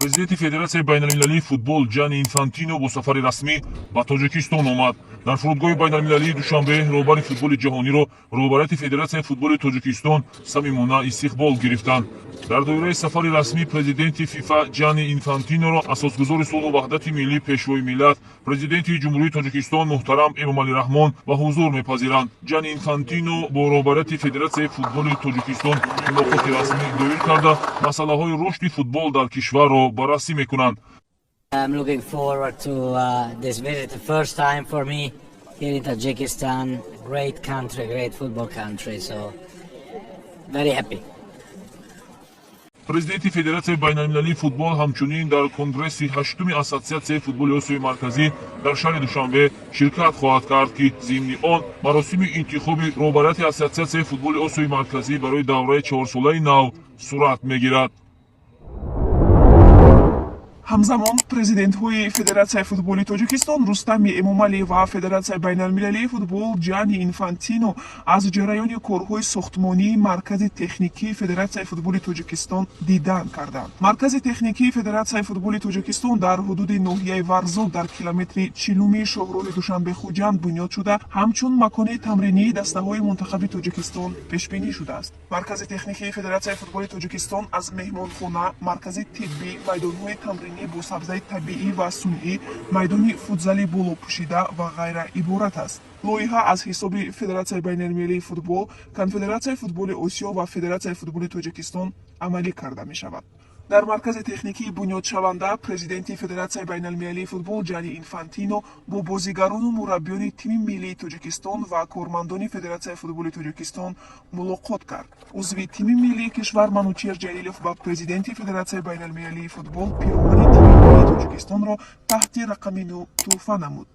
Президенти Федератсияи байналмилалии футбол Ҷани Инфантино бо сафари расмӣ ба Тоҷикистон омад. Дар фурудгоҳи байналмилалии Душанбе роҳбари футболи ҷаҳониро роҳбарияти Федератсияи футболи Тоҷикистон самимона истиқбол гирифтанд. Дар доираи сафари расмӣ президенти ФИФА Ҷани Инфантиноро асосгузори сулҳу ваҳдати миллӣ, пешвои миллат, президенти Ҷумҳурии Тоҷикистон муҳтарам Эмомалӣ Раҳмон ба ҳузур мепазиранд. Ҷани Инфантино бо роҳбарияти Федератсияи футболи Тоҷикистон мулоқоти расмӣ доир карда, масъалаҳои рушди футбол дар кишварро баррасӣ мекунанд. I'm looking forward to this visit. The first time for me here in Tajikistan. Great country, great football country. So very happy. Президенти Федератсияи байналмилалии футбол ҳамчунин дар конгресси ҳаштуми Ассотсиатсияи футболи Осиёи Марказӣ дар шаҳри Душанбе ширкат хоҳад кард, ки зимни он маросими интихоби роҳбарияти Ассотсиатсияи футболи Осиёи Марказӣ барои давраи чорсолаи нав сурат мегирад. Ҳамзамон президентҳои Федератсияи футболи Тоҷикистон Рустами Эмомалӣ ва Федератсияи байналмилалии футбол Ҷани Инфантино аз ҷараёни корҳои сохтмонии маркази техникии Федератсияи футболи Тоҷикистон дидан карданд. Маркази техникии Федератсияи футболи Тоҷикистон дар ҳудуди ноҳияи Варзоб, дар километри 40-уми шоҳроҳи Душанбе Хуҷанд бунёд шуда, ҳамчун макони тамринии дастаҳои мунтахаби Тоҷикистон пешбинӣ шудааст. Маркази техникии Федератсияи футболи Тоҷикистон аз меҳмонхона, маркази тиббӣ, майдонҳои тамринӣ бо сабзаи табиӣ ва сунъӣ, майдони футзали болопӯшида ва ғайра иборат аст. Лоиҳа аз ҳисоби Федератсияи байналмилалии футбол, Конфедератсияи футболи Осиё ва Федератсияи футболи Тоҷикистон амалӣ карда мешавад. Дар маркази техникии бунёдшаванда президенти Федератсияи байналмилалии футбол Ҷани Инфантино бо бозигарону мураббиёни тими миллии Тоҷикистон ва кормандони Федератсияи футболи Тоҷикистон мулоқот кард. Узви тими миллии кишвар Манучер Ҷалилов ба президенти Федератсияи байналмилалии футбол пироҳани тими миллии Тоҷикистонро таҳти рақами 9 тӯҳфа намуд.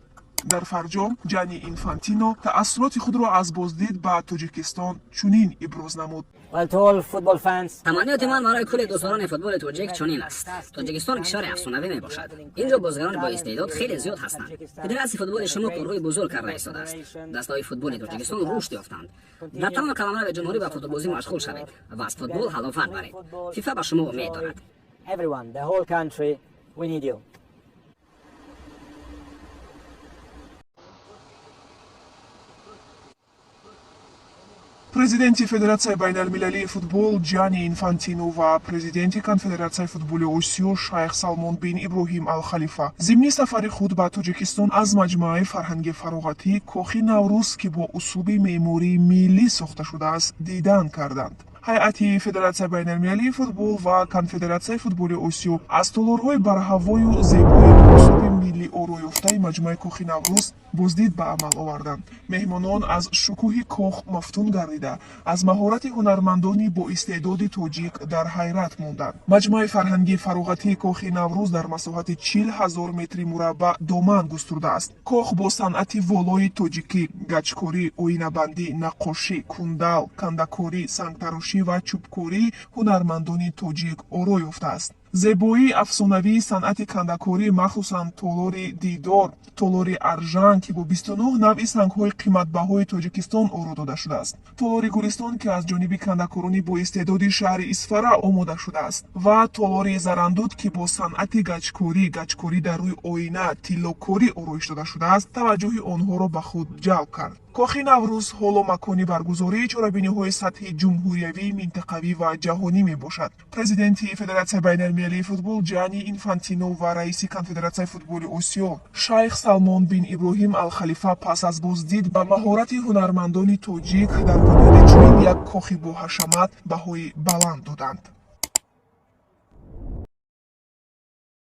Дар фарҷом Ҷани Инфантино таассуроти худро аз боздид ба Тоҷикистон чунин иброз намуд. Well, to all football fans, Таманниёти ман барои кулли дӯстдорони футболи тоҷик чунин аст: Тоҷикистон кишвари афсонавӣ мебошад. Инҷо бозигарони боистеъдод хеле зиёд ҳастанд. Федератсияи футболи шумо корҳои бузург карда истодааст. Дастаҳои футболи Тоҷикистон рушд ёфтанд. Дар тамоми қаламрави ҷумҳурӣ ба футболбозӣ машғул шавед ва аз футбол ҳаловат баред. ФИФА ба шумо умед дорад. Everyone, the whole country, we need you. Президенти Федератсияи байналмилалии футбол Ҷани Инфантино ва президенти Конфедератсияи футболи Осиё шайх Салмон бин Иброҳим Алхалифа зимни сафари худ ба Тоҷикистон аз маҷмӯаи фарҳанги фароғатӣ Кохи Наврӯз, ки бо услуби меъмории миллӣ сохта шудааст, дидан карданд. Ҳайати Федератсияи байналмилалии футбол ва Конфедератсияи футболи Осиё аз толорҳои барҳавою зебои бо услуби миллӣ ороёфтаи маҷмӯаи Кохи Наврӯз боздид ба амал оварданд. Меҳмонон аз шукӯҳи кох мафтун гардида, аз маҳорати ҳунармандони боистеъдоди тоҷик дар ҳайрат монданд. Маҷмӯаи фарҳангии фароғатии Кохи Наврӯз дар масоҳати 40 000 метри мураббаъ доман густурдааст. Кох бо санъати волои тоҷикӣ: гачкорӣ, оинабандӣ, наққошӣ, кундал, кандакорӣ, сангтарошӣ ва чӯбкории ҳунармандони тоҷик оро ёфтааст. Зебоии афсонавии санъати кандакорӣ, махсусан толори Дидор, толори Аржанг, ки бо 29 навъи сангҳои қиматбаҳои Тоҷикистон оро дода шудааст, толори Гулистон, ки аз ҷониби кандакорони боистеъдоди шаҳри Исфара омода шудааст, ва толори Зарандуд, ки бо санъати гачкорӣ, гачкорӣ дар рӯи оина, тиллокорӣ ороиш дода шудааст, таваҷҷӯҳи онҳоро ба худ ҷалб кард. Кохи Наврӯз ҳоло макони баргузории чорабиниҳои сатҳи ҷумҳуриявӣ, минтақавӣ ва ҷаҳонӣ мебошад. Президенти Федератсияи байналмилалии футбол Ҷани Инфантино ва раиси Конфедератсияи футболи Осиё шайх Салмон бин Иброҳим Алхалифа пас аз боздид ба маҳорати ҳунармандони тоҷик дар бунёди чунин як кохи боҳашамат баҳои баланд доданд.